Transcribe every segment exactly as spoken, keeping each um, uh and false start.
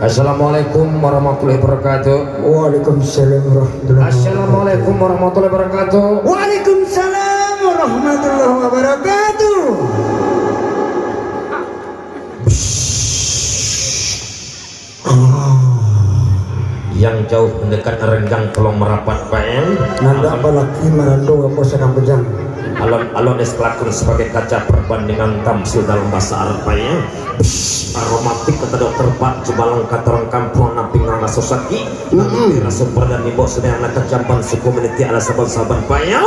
Assalamualaikum warahmatullahi wabarakatuh. Waalaikumsalam warahmatullahi wabarakatuh. Assalamualaikum warahmatullahi wabarakatuh. Waalaikumsalam warahmatullahi wabarakatuh. Yang jauh mendekat, renggang tolong merapat, Pak, ya. Nandak balaki marando, ambo sadang bujang. Alon-alon es kelakun sebagai kaca perbandingan tamsil dalam bahasa Arab, Pak, ya. Aromatik kata dokter, Pak, cubalang kata orang kampuang, nan pinggang raso sakik, nan Mm-mm. Raso padan, imbau semayang, nan kacamban suku meniti ala saban-saban, Pak, ya.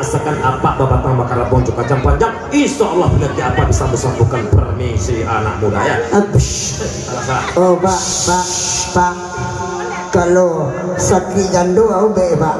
Asakan apak babatang bakarabuang jo kacang panjang, insya Allah panyakik apak bisa disambukan. Permisi, anak muda, ya. Abis. Alah, salah. Oh, Pak, Pak, Pak. Kalau sakik jando, au bek, Pak.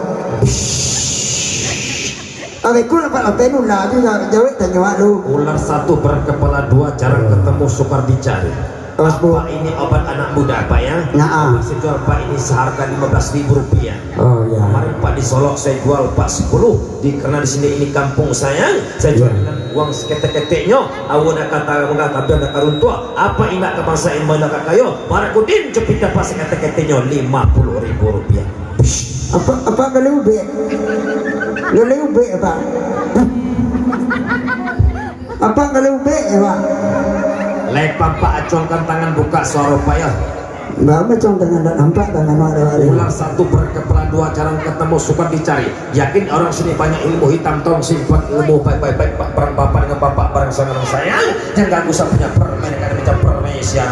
Abis ku lah, Pak, lah, pen ular tu, ja-, jawek tanyo, Pak, lu. Ular satu berkepala dua, jarang ketemu, sukar dicari. Apo ini obat anak muda, Pak, ya? Nah, ah. Obat saya jual, Pak, ini seharga lima belas ribu rupiah. Oh, ya. Kemarin, Pak, di Solok saya jual, Pak, sepuluh. Di, karena di sini ini kampung saya, saya jual Iya. dengan uang seketek-keteknyo. Awo dak kata mangga, tapi dak karuntuah. Apa indak ka bangsa, ilmu indak ka kayo. Barakudin cepita, Pak, seketek-keteknyo lima puluh ribu rupiah. Apa, apa kalau ubek? Kalau ubek, Pak. Apa kalau ubek, ya, Pak? Lai pampak, acuangkan tangan, buka suaro, Pak, ya. Ba-, macam tangan dak nampak, tangan awak dak ada. Ular satu berkepala dua, jarang ketemu, sukar dicari. Yakin orang sini banyak ilmu, hitam tong simpan ilmu, baik, baik, baik, Pak, barang bapak dengan bapak, barang sama dengan sayang. Jangan ganggu sapunya permen, karena macam permen siang.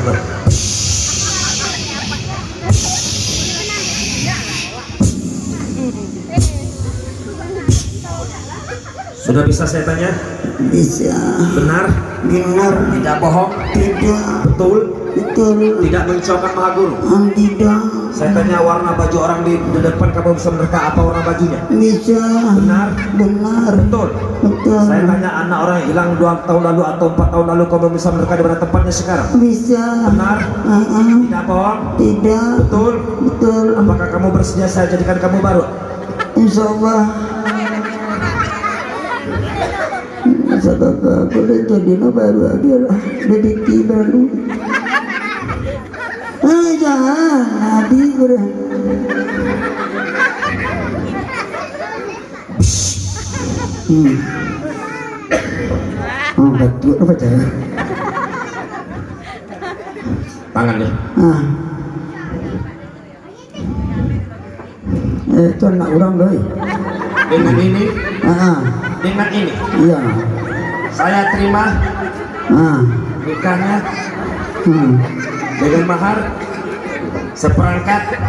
Sudah bisa saya tanya? Bisa. Benar? Benar. Tidak bohong? Tidak. Betul? Betul. Tidak mengecewakan Maha Guru? Ah, tidak. Saya tanya, warna baju orang di, di depan kamu bisa menerka apa warna bajunya? Bisa. Benar? Benar. Betul? Betul. Saya tanya, anak orang yang hilang dua tahun lalu atau empat tahun lalu, kamu bisa menerka di mana tempatnya sekarang? Bisa. Benar? Ah, ah. Tidak bohong? Tidak. Betul? Betul. Apakah kamu bersedia saya jadikan kamu baru? Insya Allah. Sabab aku dah jadi no baru, biar rezeki baru. Ah, jangan, Nabi, bro. Hmm. Oh, batuk apa cara? Tangan dia. Ah. Eh, itu anak urang, doi. Dengan ini, Ah, ah. Dengan ini, Iya. Saya terima Ah. Nikahnya. Hmm. Dengan mahar seperangkat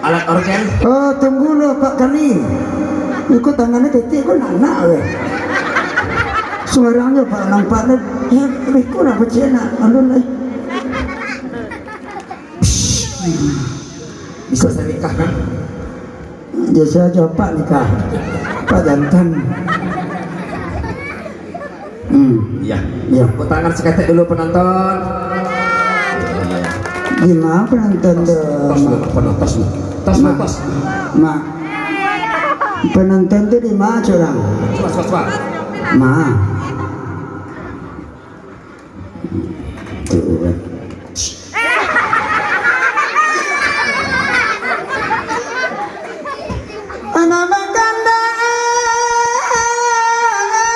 alat organ. Oh, tunggu lo, Pak Kani. Iko tangannya ketek, kok nak, nak, weh. Suaranya, Pak, nampak, eh, iko nak pecah, nak, alun, eh. Bisa saya nikahkan? Bisa sajo, Pak, nikah. Pak jantan. Hmm. Iya. Iya. Tepuk tangan saketek dulu, penonton. Iya. Di ma penonton tu? Tos dulu, Pak, tos dulu. Tos dulu, tos. Mak. Penonton tu di ma, curang? Coba, coba, coba. Ma. Anak bakanda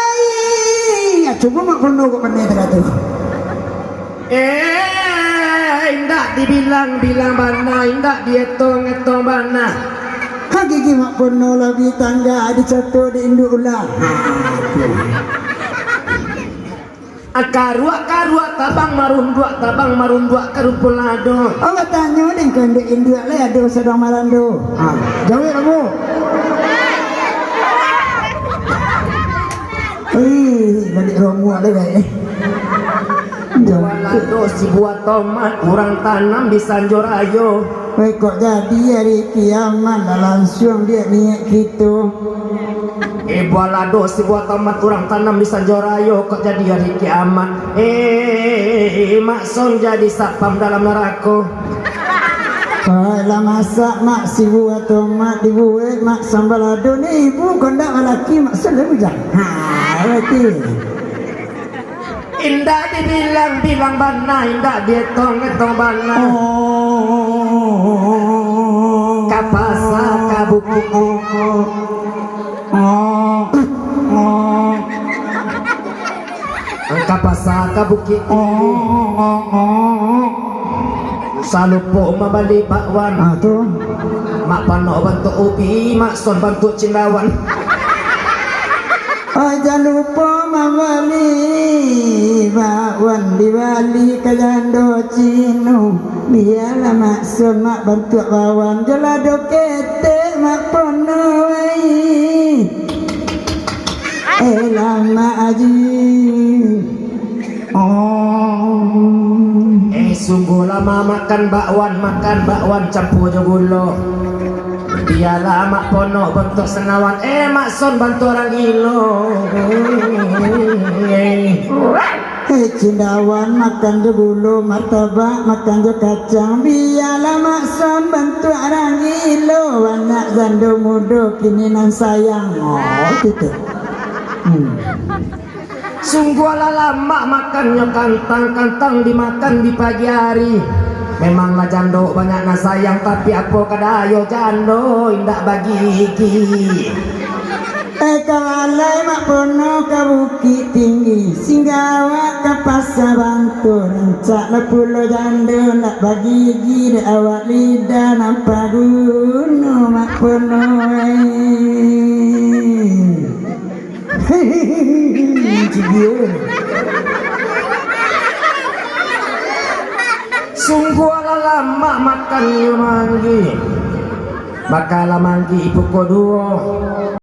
ai. Ya, cubo Mak Bono kok pandai tadi tu. Eh, indak dibilang-bilang bana, indak dietong-etong bana. Ha, gigi Mak Bono lah bi tangga, dicato di induak ulah. Ha, tu. Karuak-karuak tabang marunduak, tabang marunduak ka rumpun lado. Awak tanyo dek induak-induak lai ado sadang marando. Ha, jawek, Ambo. Ih, balik romuak lai, eh. Buah lado sibuah tomat, urang tanam di Sanjo Rayo. Weh, kok jadi ari kiamat lah lansuang diak niat kito. Eh, buah lado sibuah tomat urang tanam di Sanjo Rayo, kok jadi ari kiamat. Eh, Mak Son jadi satpam dalam narako. Hai lah masak, Mak, sibuah tomat dibuek, Mak, sambal lado ni ibu kondak laki, Mak Son lah bujang. Ha, berarti. Indak dibilang-bilang bana, indak dietong-etong bana. Oh. Ka pasa ka bukik. Salupo mambali bakwan. Ah, tu. Mak Ponok bantuak ubi, Mak Son bantuak cindawan. Oi, jan lupo mambali bakwan, dibali ka jando Cino. Bialah Mak Son, Mak bantuak bakwan, jo lado ketek Mak Ponok ai. Eh, lamak aji. Oh. Eh, sungguahlah mamakan bakwan, makan bakwan campua jo gulo. Bialah Mak Ponok bantuak senawan, eh, Mak Son bantuak urang gilo. Eh, cindawan makan jo gulo, martabak makan jo kacang. Bialah Mak Son bantuak urang gilo, banyak jando mudo kini nan sayang. Oh, gitu. Hmm. Sungguahlah lamak makannyo kantang, kantang dimakan di pagi ari. Memanglah jando banyak nan sayang, tapi apo ka dayo jando indak bagigi. Eh, ka balai Mak Ponok ka Bukiktinggi, singgah awak ka Pasa Bantul, rancaklah pulo jando indak bagigi, dek awak lidah nan paguno Mak Ponok ai. Cigian. Sungguahlah lamak makannyo manggi. Makanlah manggi pukua duo.